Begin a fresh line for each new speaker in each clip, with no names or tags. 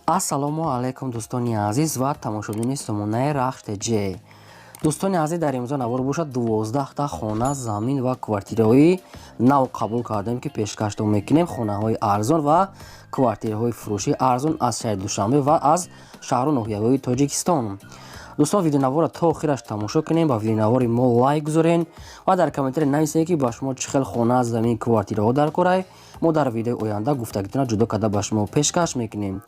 Ассалому алайкум, дӯстони азиз ва тамошобинони сомонаи Рахш ТЖ. Дӯстони азиз, дар имрӯза навор бошад, 12та хона, замин ва квартираҳои нав қабул кардем, ки пешкаштон мекунем. Хонаҳои арзон ва квартираҳои фурӯшии арзон аз шаҳри Душанбе ва аз шаҳру ноҳияҳои Тоҷикистон. Дӯстон, видеонаворро то охираш тамошо кунем, ба видеонавори мо лайк гузорен ва дар комментария нависед, ки ба шумо чӣ хел хона, замин, квартираҳо дар корай. Мо дар видеои оянда гуфтагитона ҷудо карда ба шумо пешкаш мекунем.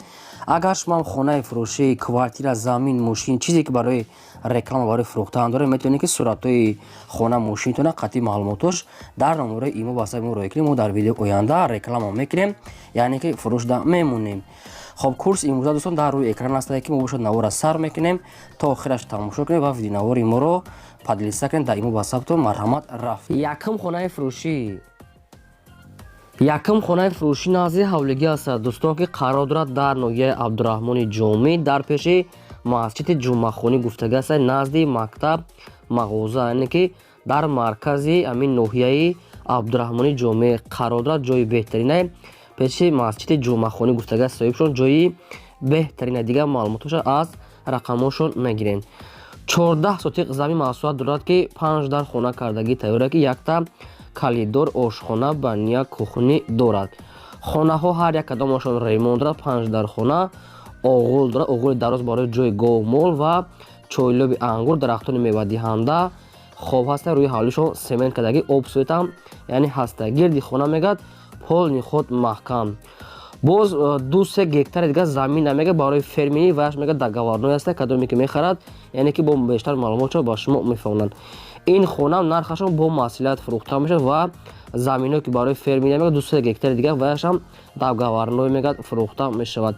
Агар шумоам хонаи фурӯшӣ, квартира, замин, мошин, чизе ки барои реклама, барои фурӯхтан доред, метавонед, ки суратҳои хона, мошинтона қатъи маълумотош дар номерои имо ватсапи мо роя кунед. Мо дар видеои оянда реклама мекунем, яъне ки фурӯшда мемонем. Хоб, курс имрӯза, дӯстон, дар рӯи экран астае, ки мо бошад навора сар мекунем, то охираш тамошо кунем ва видеонавори моро поделиться кунем дар имо ватсаптон. Марҳамат, рафт. Якум хонаи фурӯшӣ. Якум хонаи фурӯшӣ назди ҳавлигӣ аст, дӯстон, ки қарор дорад дар ноҳияи Абдураҳмони Ҷомӣ, дар пеши масҷиди Ҷумъахонӣ гуфтагӣ аст, назди мактаб, мағоза, яъне ки дар маркази ҳамин ноҳияи Абдураҳмони Ҷомӣ қарор дорад. Ҷои беҳтаринае, пеши масҷиди Ҷумъахонӣ гуфтагӣ аст соҳибшон, ҷои беҳтарина. Дигар маълумотоша аз рақамҳошон мегирем. 14 сотиқ замин масоҳат дорад, ки панҷ дар хона кардагӣ тайёра, ки якта калидор, ошхона, баня, кухни дорад. Хонаҳо ҳар як кадомашон ремонт дорад. Панҷ дар хона, оғул дорад, оғули дароз барои ҷои говмол ва чойлоби ангур, дарахтони мевадиҳанда. Хоб, ҳаста, рӯи ҳавлишон семент кардагӣ, об, светам яъне ҳаста. Гирди хона мегӯяд полный ход маҳкам. Боз 2-3 гектари дигар замин намега барои фермерӣ ваяш мега договорной аста. Кадоме ки мехарад, яъне ки бо бештар маълумотшо ба шумо мефаҳмонанд. Ин хона нархашон бо масъулият фурӯхта мешавад ва замино ки барои фермерӣ мега 2-3 гектари дигар ваяшам договорной мегӯяд фурӯхта мешавад.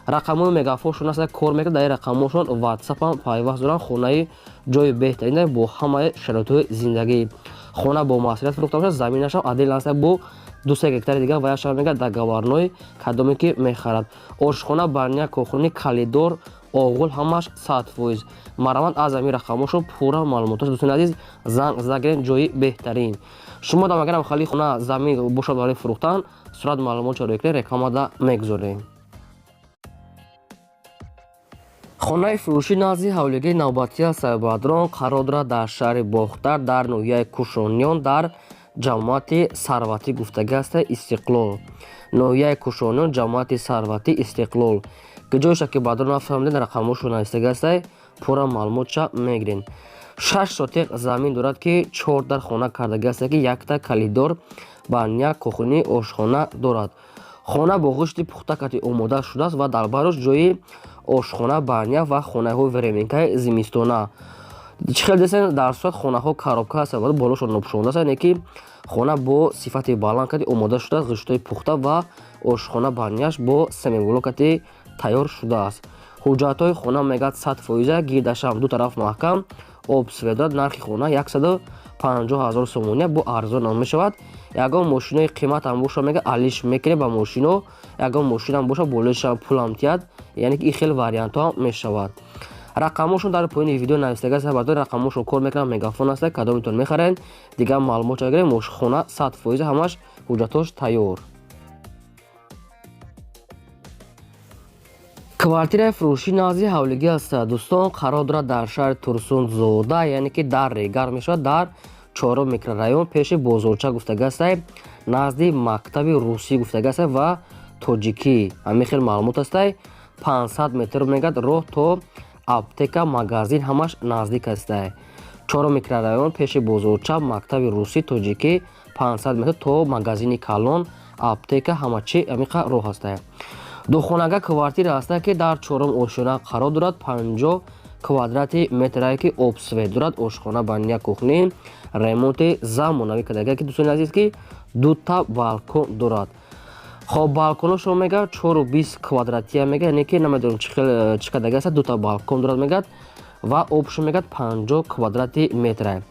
Рақамҳои мегафоншон аст, кор мекунад. Дар ин рақамҳошон ватсапам пайваст доранд. Хонаи ҷои беҳтарин бо ҳамаи шароитҳои зиндагӣ. Хона бо масъулият фурӯхта мешавад, заминашам отдельно аст, бо 2-3 гектари дигар ваяшам мегӯяд договорной, кадоме ки мехарад. Ошхона, баня, кухни, калидор, оғул ҳамаш 100%. Марҳамат, аз ҳамин рақамҳошон пурра маълумотош, дӯстони азиз, занг загирен. Ҷои беҳтарин. Шумо дам агарам хали хона, замин бошад барои фурӯхтан, сурат маълумотшо рӯй кунед, рекламада мегузорем. Хонаи фурӯшӣ назди ҳавлигии навбатии Сайбадрон қарор дорад дар шаҳри Бохтар, дар ноҳияи Кушониён, дар ҷамоати Сарватӣ гуфтагӣ аста Истиқлол. Ноҳияи Кушониён, ҷамоати Сарватӣ, Истиқлол. Ки ҷойша ки бадрон нафаҳмидед, рақамҳошо навистагӣ астай, пурра маълумотша мегирен. 6 сотиқ замин дорад, ки чор дар хона кардагӣ аста, ки якта калидор, баня, кухни, ошхона дорад. Хона бо ғишти пухта кати омода шудааст ва дар барош ҷои ошхона, баня ва хонаҳои временкаи зимистона. Чӣ хел десен, дар сурат хонаҳо коробка аст, болошон нопӯшонда аст, яъне ки хона бо сифати баланд кати омода шудааст, ғиштҳои пухта ва ошхона, баняш бо семенблок кати тайёр шудааст. Ҳуҷҷатҳои хона мегӯяд 100%-а, гирдашам ду тараф маҳкам, об, свет дорад. Нархи хона 150 000 сомония, бо арзон мешавад. Ягон мошинои қиматам боша, мега алиш мекунем ба мошино. Ягон мошинам боша, болоишам пулам тиҳад, яъне ки ин хел вариантҳо мешавад. Рақамҳошон дар поёни видео навистага аст. Баъдо рақамҳошон кор мекунанд, мегафон аста. Кадомитон мехаред, дигар маълумот гирем. Хона 100%-а, ҳамаш ҳуҷҷатҳош тайёр. Квартираи фурӯшӣ назди ҳавлигӣ аст, дӯстон, қарор дорад дар шаҳри Турсунзода, яъне ки дар Регар мешавад, дар чорум микрорайон, пеши бозорча гуфтагӣ астай, назди мактаби русӣ гуфтагӣ астай ва тоҷикӣ. Ҳамин хел маълумот астай. 500 метр мегӯяд роҳ то аптека, магазин ҳамаш наздик астай. Чорум микрорайон, пеши бозорча, мактаби русӣ, тоҷикӣ, 500 метр то магазини калон, аптека, ҳама чи ҳамиқа роҳ ҳастай. Духонага квартира ҳаста, ки дар чорум ошёна қарор дорад, 50 квадрати метрае, ки об, свет дорад, ошхона, баня, кухни, ремонти замонавӣ кардага, ки, дӯстони азиз, ки дута балкон дорад. Хоб, балконошро мегӯяд 4,20 квадратия мега, яъне ки намедонам чӣ хел чӣ кардага аста. Дута балкон дорад мегӯяд ва обшо мегӯяд 50 квадрати метрае.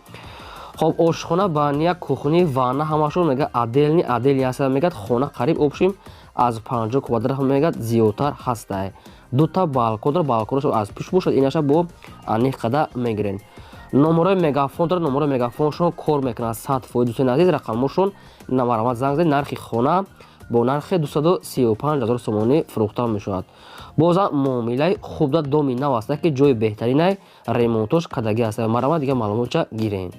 Хоб, ошхона, баня, кухни, ванна ҳамашон мегӯяд отдельный, отдельный ҳаста. Мегӯяд хона қариб обшим аз 50 квадрат мегӯяд зиёдтар ҳастай. Дута балкон дорад, балконашо аз пушт бошад, инаша бо аниқ қада мегирем. Номерои мегафон дорад, номерои мегафоншон кор мекунад 100%. Дӯстони азиз, рақамҳошон намарамад, занг занед. Нархи хона Бо нархи 235 ҳазор сомонӣ фурӯхта мешавад. Бозам муомилаи хуб да, доми нав аста, ки ҷои беҳтаринай, ремонтош кардагӣ аст. Марҳамат, дигар маълумотча гирем.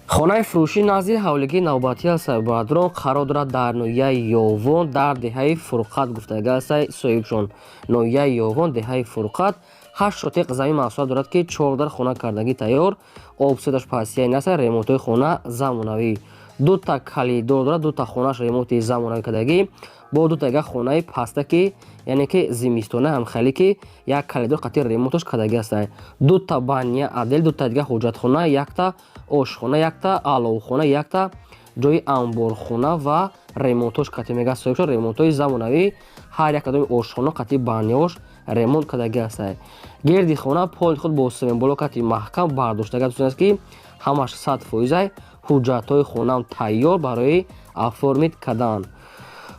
Хонаи фурӯшӣ назди ҳавлигии навбатӣ аст, бародарон, қарор дорад дар ноҳияи Ёвон, дар деҳаи Фурқат гуфтагӣ аст соҳибшон. Ноҳияи Ёвон, деҳаи Фурқат, 8 сотиқ замин маҳсулот дорад, ки 4 хона кардагӣ тайёр, обсудаш пастияи наста, ремонтҳои хона замонавӣ. Дута калидор дорад, дута хонааш ремонти замонавӣ кардагӣ, бо дута дига хонаи паста, ки яъне ки зимистона ҳамхеле, ки як калидор қатъи ремонтош кардагӣ аст. Дута баня отдел, дута дига ҳоҷатхона, якта ошхона, якта аловхона, якта ҷои амборхона ва ремонтош қатъи мега соҳибшон, ремонтҳои замонавӣ, ҳар як кадоми ошхона қатъи баняош ремонт кардагӣ аст. Гирди хона поли худ бо семенблок қатъи маҳкам бардоштагӣ аст, ки ҳамаш 100%-ай. Ҳуҷҷатҳои хонаам тайёр барои оформить кардан.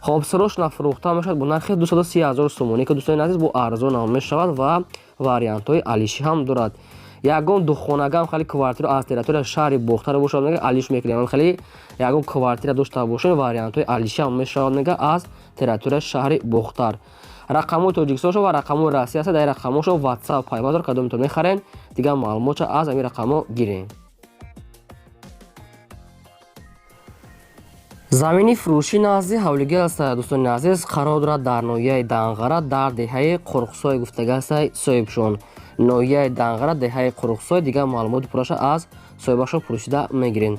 Хоб, срочно фурӯхта мешавад бо нархи 230 ҳазор сомонӣ, ки, дӯстони азиз, бо арзон ҳам мешавад ва вариантҳои алишӣ ҳам дорад. Ягон духонагам хеле квартира аз территорияи шаҳри Бохтар бошад, мега, алиш мекунем. Хеле ягон квартира дошта бошем, вариантҳои алишӣ ҳам мешавад, мега, аз территорияи шаҳри Бохтар. Рақамҳои Тоҷикистоншо ва рақамҳои Россия аст. Дар рақамҳошо WhatsApp пайваст дорад. Кадомитон мехарем, дигар маълумотша аз ҳамин рақамҳо гирем. Замини фурӯшӣ назди ҳавлигӣ аст, дӯстони азиз, қарор дорад дар ноҳияи Данғара, дар деҳаи Қурқсой гуфтагӣ аст соҳибшон. Ноҳияи Данғара, деҳаи Қурқсой. Дигар маълумоти пурраша аз соҳибашон пурсида мегирем.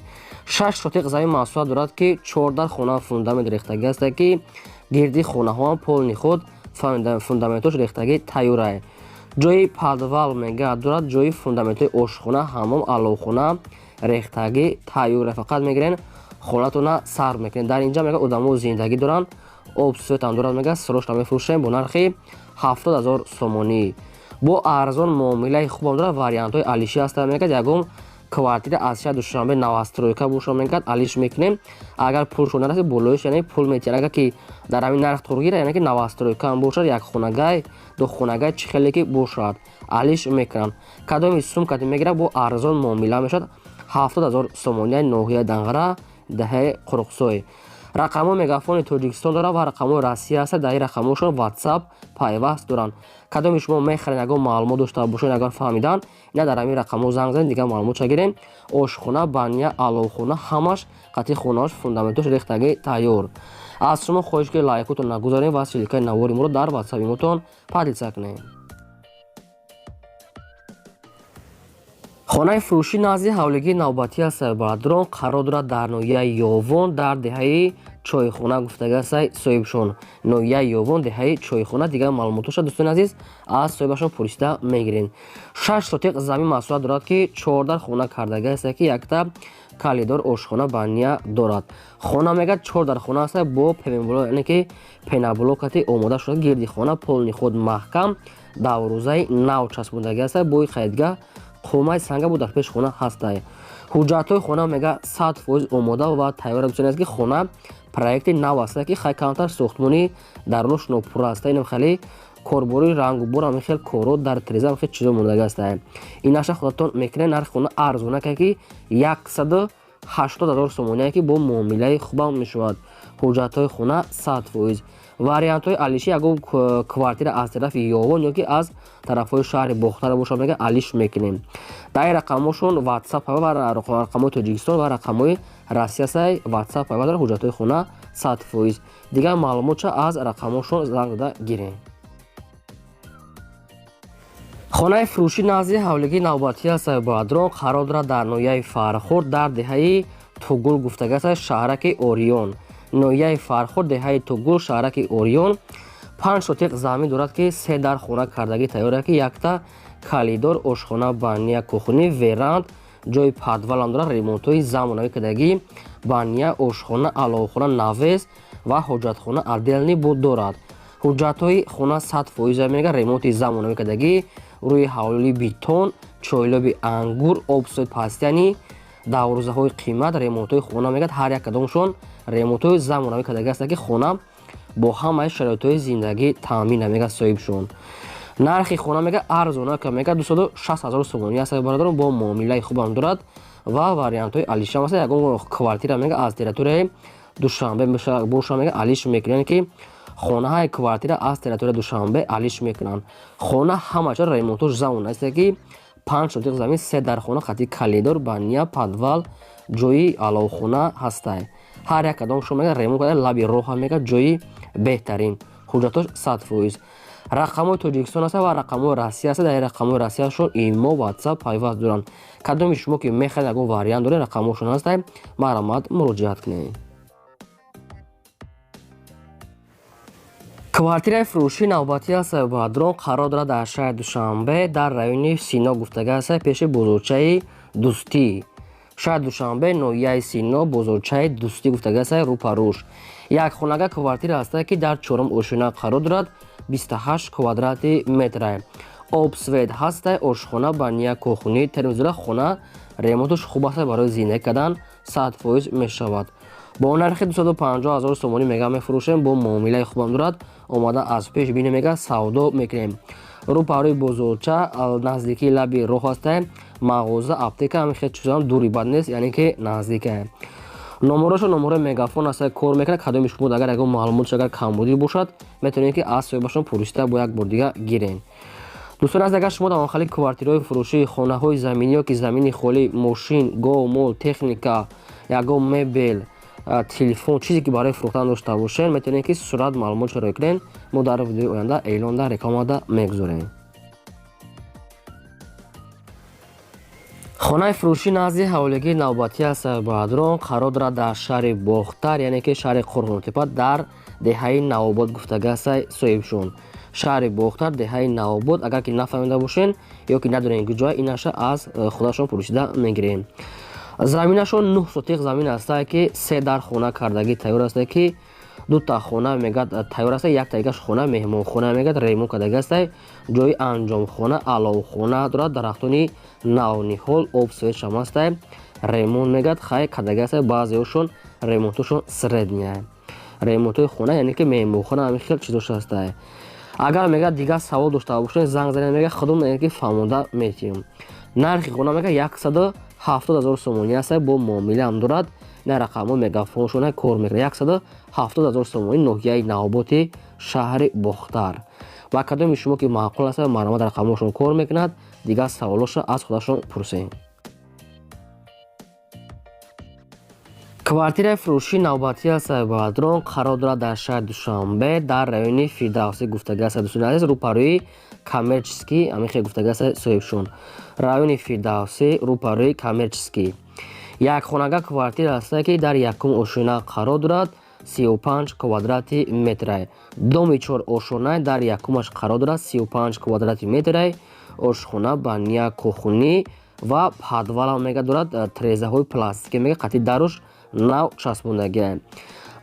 6 сотиқ замин маҳсулот дорад, ки 14 хона фундамент рехтагӣ аст, ки гирди хонаҳоам полный худ фундаментош рехтагӣ тайёрай. Ҷои подвал мега дорад, ҷои фундаментҳои ошхона, ҳамом, аловхона рехтагӣ тайёра. Фақат мегирен, хонатона сар мекунед. Дар инҷа мега одамо зиндагӣ доранд, об сӯтам дорад. Мега, срочно мефурӯшем бо нархи 70 ҳазор сомонӣ. Бо арзон муомилаи хубам дорад, вариантҳои алишӣ ҳастанд. Мегӯяд, ягон квартира аз шаҳри Душанбе новостройка бошад, мегӯяд, алиш мекунем. Агар пулшон нарасид, болоиш яъне пул метиҳад. Агар ки дар ҳамин нарх тур гирад, яъне ки новостройка ҳам бошад, як хонагай, ду хонагай, чӣ хеле ки бошад, алиш мекунанд. Кадоми сумкати мегирад, бо арзон муомила мешавад. 70 ҳазор сомонияи, ноҳияи Данғара, деҳаи Қурқсой. Рақамҳои Мегафони Тоҷикистон дорад ва рақамҳои Россия аст. Дар ин рақамҳошон WhatsApp пайваст доранд. Кадоми шумо мехаред, ягон маълумот дошта бошед, агар фаҳмидан, ина дар ҳамин рақамҳо занг занед, дигар маълумотша гирем. Ошхона, баня, аловхона ҳамаш қатъи хонаош фундаментош рехтагӣ тайёр. Аз шумо хоҳиш, ки лайкотон нагузорем ва ссылкаи навори моро дар ватсапи мотон поделиться кунем. Хонаи фурӯшӣ назди ҳавлигии навбатӣ аст, бародарон, қарор дорад дар ноҳияи Ёвон, дар деҳаи Чойхона гуфтагӣ аст соҳибшон. Ноҳияи Ёвон, деҳаи Чойхона. Дигар маълумотоша, дӯстони азиз, аз соҳибашон пурсида мегирем. 6 сотиқ замин маҳсулот дорад, ки 14 хона кардагӣ аст, ки якта калидор, ошхона, баня дорад. Хона мегӯяд, чор дар хона аст, бо пеменблок, яъне ки пеноблокати омода шуда. Гирди хона полный худ маҳкам, даврӯзаи нав часпондагӣ аст, бои қайдгаҳ қумаи санга бо дар пеши хона ҳастай. Ҳуҷҷатҳои хона мега 100% омода ва тайёр аст, ки хона проекти нав аст, ки хай камтар сохтмони дарунош нопурра аст. Инам хеле корбори рангу бор, ҳамин хел коро дар треза, ҳамин хел чизо мондаги аст. Инаша худатон мекунед. Нархи хона арзона, ки 180 ҳазор сомоние, ки бо муомилаи хубам мешавад. Ҳуҷҷатҳои хона 100%, вариантҳои алишӣ. Ягон квартира аз тарафи Ёвон ё ки аз тарафҳои шаҳри Бохтара бошад, мега, алиш мекунем. Дар ин рақамҳошон WhatsApp ва рақамҳои Тоҷикистон ва рақамҳои Россия сай WhatsApp пайваст дорад. Ҳуҷҷатҳои хона 100%, дигар маълумотша аз рақамҳошон занг зада гирем. Хонаи фурӯшӣ назди ҳавлигии навбатӣ аст, бародарон, қарор дорад дар ноҳияи Фархор, дар деҳаи Тугул гуфтагӣ аст, шаҳраки Ориён. Ноҳияи Фархор, деҳаи Тугул, шаҳраки Ориён. 5 сотиқ замин дорад, ки се дар хона кардагӣ тайёр, ки якта калидор, ошхона, баня, кухни, веранд, ҷои подвалам дорад, ремонтҳои замонавӣ кардагӣ, баня, ошхона, аловхона, навес ва ҳоҷатхона отдельный буд дорад. Ҳуҷҷатҳои хона 100% мега, ремонти замонавӣ кардагӣ, рӯи ҳавлии бетон, чойлоби ангур, обсои пастяни, даврӯзаҳои қимат. Ремонтҳои хона мегӯяд, ҳар як кадомшон ремонтҳои замонавӣ кардагӣ аст, ки хона бо ҳамаи шароитҳои зиндагӣ таъмин, мегӯяд соҳибшон. Нархи хона мега арзона, ка мега 260 ҳазор сомонӣ аст, бародарон, бо муомилаи хубам дорад. Ва вариантҳои алишам аст. Ягон квартира мега аз территорияи Душанбе боша, мега алиш мекунанд, ки хонаҳои квартира аз территорияи Душанбе алиш мекунанд. Хона ҳама чо ремонтош замон аст, ки 5 сотиқ замин, се дар хона, хати коридор, баня, подвал, ҷои аловхона ҳастай. Ҳар як кадом шумо мега ремонт карда, лаби роҳа мега, ҷои беҳтарин, ҳуҷҷатош 100%. Рақамҳои Тоҷикистон аст ва рақамҳои Россия аст. Дар рақамҳои Россияшон имо, Ватсап пайваст доранд. Кадоми шумо ки мехоҳед, ягон вариант доред, рақамҳошон ҳастай, марҳамат, муроҷиат кунед. Квартираи фурӯшии навбатӣ аст, Бадрон, қарор дорад дар шаҳри Душанбе, дар райони Сино гуфтага аст, пеши бозорчаи Дӯстӣ. Шаҳри Душанбе, ноҳияи Сино, бозорчаи Дӯстӣ гуфтага аст, рӯпарӯш. Як хонага квартира аст, ки дар чорум ошёна қарор дорад, 28 квадрати метра. Об, свет ҳаста, ошхона, баня, кухни, термизора. Хона ремонташ хуб аст, барои зиндагӣ кардан 100% мешавад. Бо нархи 250 ҳазор сомонӣ мега мефурӯшем, бо муомилаи хубам дорад. Омада аз пеш бинем, мега савдо мекунем. Рӯпарӯи бозорча, наздикии лаби роҳ ҳастай, мағоза, аптека, ҳамин хел чизоам дури бад нест, яъне ки наздика. Номерошо номерои мегафон аст, кор мекунад. Кадоми шумо агар ягон маълумотш агар камбудӣ бошад, метавонед ки аз соҳибашон пурсида бо як бор дига гирен. Дӯстон аз, агар шумо дар онхали квартираҳои фурӯшӣ, хонаҳои заминӣ ё ки замини холӣ, мошин, гов, мол, техника, ягон мебел, телефон, чизе ки барои фурӯхтан дошта бошед, метавонед ки сурат маълумотшо роя кунед. Мо дар видеои оянда эълонда, рекламада мегузорем. Хонаи фурӯшӣ назди ҳаволигии навбатӣ аст, Бадрон, қарор дорад дар шаҳри Бохтар, яъне ки шаҳри Қурғонтепа, дар деҳаи Навобод гуфтага аст соҳибшон. Шаҳри Бохтар, деҳаи Навобод. Агар ки нафаҳмида бошед ё ки надонед куҷоя, инаша аз худашон пурсида мегирем. Заминашон 9 сотиқ замин аст, ки се дар хона кардагӣ тайёр аст, ки дута хона мегӯяд тайёр аст, якта дигаш хона меҳмонхона мегӯяд ремонт кардагӣ аст, ҷои анҷомхона, аловхона дорад, дарахтони навниҳол, об, свет шам аст. Ремонт мегӯяд хай кардагӣ аст, баъзеҳошон ремонтошон средняя, ремонтҳои хона, яъне ки меҳмонхона, ҳамин хел чизош аст. Агар мегӯяд дигар савол дошта бошед, занг занед, мегӯяд худум ки фаҳмода метиҳем. Нархи хона мегӯяд 170 ҳазор сомонӣ аст, бо муомилаам дорад. На рақамҳо мегафоншона кор мекунад. 170 ҳазор сомонӣ, ноҳияи Навоботи шаҳри Бохтар. Ва кадоми шумо ки маъқул аст, марҳамат, рақамҳошон кор мекунад, дигар саволошро аз худашон пурсем. Квартираи фурӯшии навбатӣ аст, Бадрон, қарор дорад дар шаҳри Душанбе, дар райони Фирдавсӣ гуфтага аст, дӯстони азиз, рӯпарӯи Коммерческий, ҳамин хел гуфтага аст соҳибшон. Райони Фирдавсӣ, рӯпарӯи Коммерческий. Як хонага квартира аст, ки дар якум ошёна қарор дорад, 35 квадрати метрай. Доми чор ошёнай, дар якумаш қарор дорад, 35 квадрати метрай, ошхона, баня, кухни ва подвалам мега дорад, трезаҳои пластикӣ мега қатъи даруш нав часпондагиа.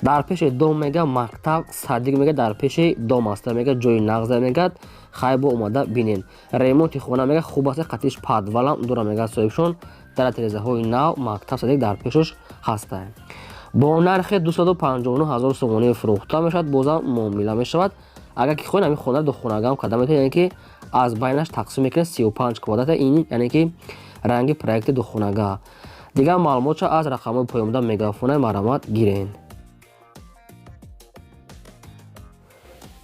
Дар пеши дом мега мактаб, садик мега дар пеши дом аст, мега ҷои нағза, мегӯяд хай бо омада бинен. Ремонти хона мега хуб аст, қатъиш подвалам дора, мега соҳибшон, дар трезаҳои нав, мактаб, садик дар пешаш ҳаста. Бо нархи 259 ҳазор сомонӣ фурӯхта мешавад, бозам муомила мешавад. Агар ки хоҳед, ҳамин хона духонагам карда метавонед, яъне ки аз байнаш тақсим мекунед, 35 квадрата, ин яъне ки ранги проекти духонага. Дигар маълумотша аз рақамҳои поёнбуда мегафонаи марҳамат гирен.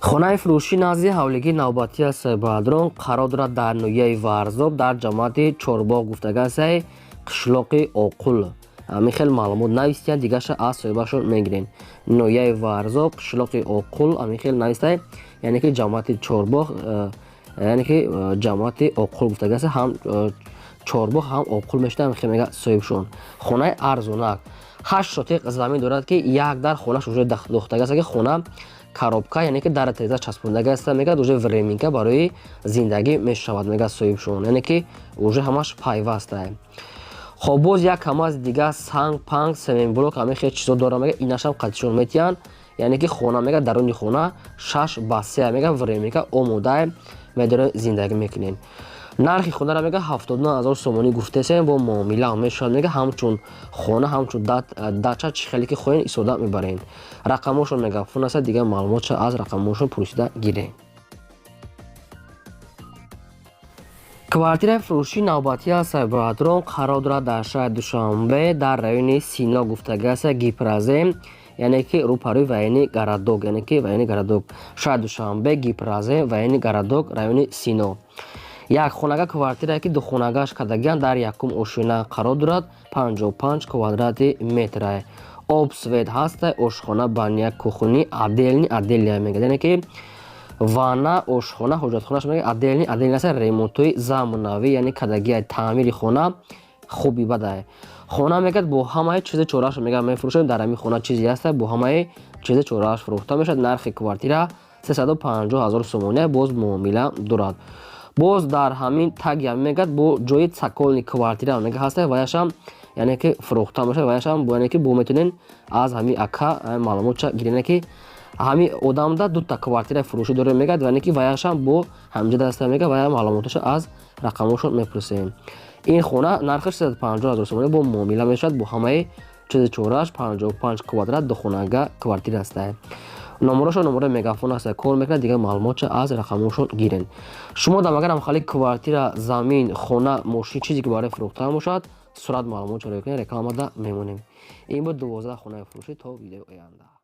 Хонаи фурӯшӣ назди ҳавлигии навбатӣ аст, Бадрон, қарор дорад дар ноҳияи Варзоб, дар ҷамоати Чорбоғ гуфтага аст, қишлоқи Оқул. Ҳамин хел маълумот навистиянд, дигарша аз соҳибашон мегирем. Ноҳияи Варзоб, қишлоқи Оқул, ҳамин хел навистай, яъне ки ҷамоати Чорбоғ, яъне ки ҷамоати Оқул гуфтага аст, ҳам Чорбоғ ҳам Оқул мешуда, ҳамин хел мега соҳибшон. Хонаи арзонак, 8 сотиқ замин дорад, ки як дар хонаш уже дохтага аст, ки хона коробка, яъне ки дар треза часпондага аст, мегӯяд уже временка барои зиндагӣ мешавад, мегӯяд соҳибшон, яъне ки уже ҳамаш пайваста. Хоб, боз як камаз дига санг, панг, семенблок, ҳамин хел чизо дора, мега инашам қатишон метиҳанд, яъне ки хона мега даруни хона 6 ба 3 мега временка омодае, медорем, зиндагӣ мекунем. Нархи хонаро мега 79 ҳазор сомонӣ гуфтесем, бо муомила мешавад, мега ҳамчун хона, ҳамчун дача, чӣ хеле ки хоҳем истода мебарем. Рақамҳошон мегафон аст, дигар маълумотша аз рақамҳошон пурсида гирем. Квартираи фурӯшии навбатӣ аст, бародарон, қарор дорад дар шаҳри Душанбе, дар райони Сино гуфтагӣ аст, Гипрозем, яъне ки рӯпарӯи Военный городок, яъне ки Военный городок, шаҳри Душанбе, Гипрозем, Военный городок, райони Сино. Як хонага квартирае, ки духонагаш кардагианд, дар якум ошёна қарор дорад, 55 квадрати метрае, об, свет ҳаста, ошхона, баня, кухни отдельный отдельный мегӯяд, яъне ки ванна, ошхона, ҳоҷатхонаш мега отдельный отдельный аст. Ремонтҳои замонавӣ, яъне кардагиай, таъмири хона хуби бадае. Хона мегӯяд, бо ҳамаи чизи чорааш мега мефурӯшем. Дар ҳамин хона чизе ҳаста, бо ҳамаи чизи чорааш фурӯхта мешавад. Нархи квартира 350 ҳазор сомония, боз муомила дорад. Боз дар ҳамин таги ҳам мегӯяд, бо ҷои цокольный квартира мега ҳаста, ваяшам, яъне ки фурӯхта мешавад ваяшам, яъне ки бо метавонен аз ҳамин ака маълумотша гирен, ки ҳамин одамда дута квартираи фурӯшӣ дорем мегӯяд, яъне ки ваяшам бо ҳаминҷа даста мега, вая маълумоташа аз рақамошон мепурсем. Ин хона нархаш 350 ҳазор сомонӣ, бо муомила мешавад, бо ҳамаи чизи чорааш, 55 квадрат, духонага квартира ҳаста. Номерошон номерои Мегафон аст, кор мекунад. Дигар маълумотша аз рақамошон гирен. Шумо дам агарам хали квартира, замин, хона, мошин, чизе ки барои фурӯхтан бошад, сурат, маълумот чора кунед, рекламада мемонем. Ин буд 12 хонаи фурӯшӣ. То видеои оянда.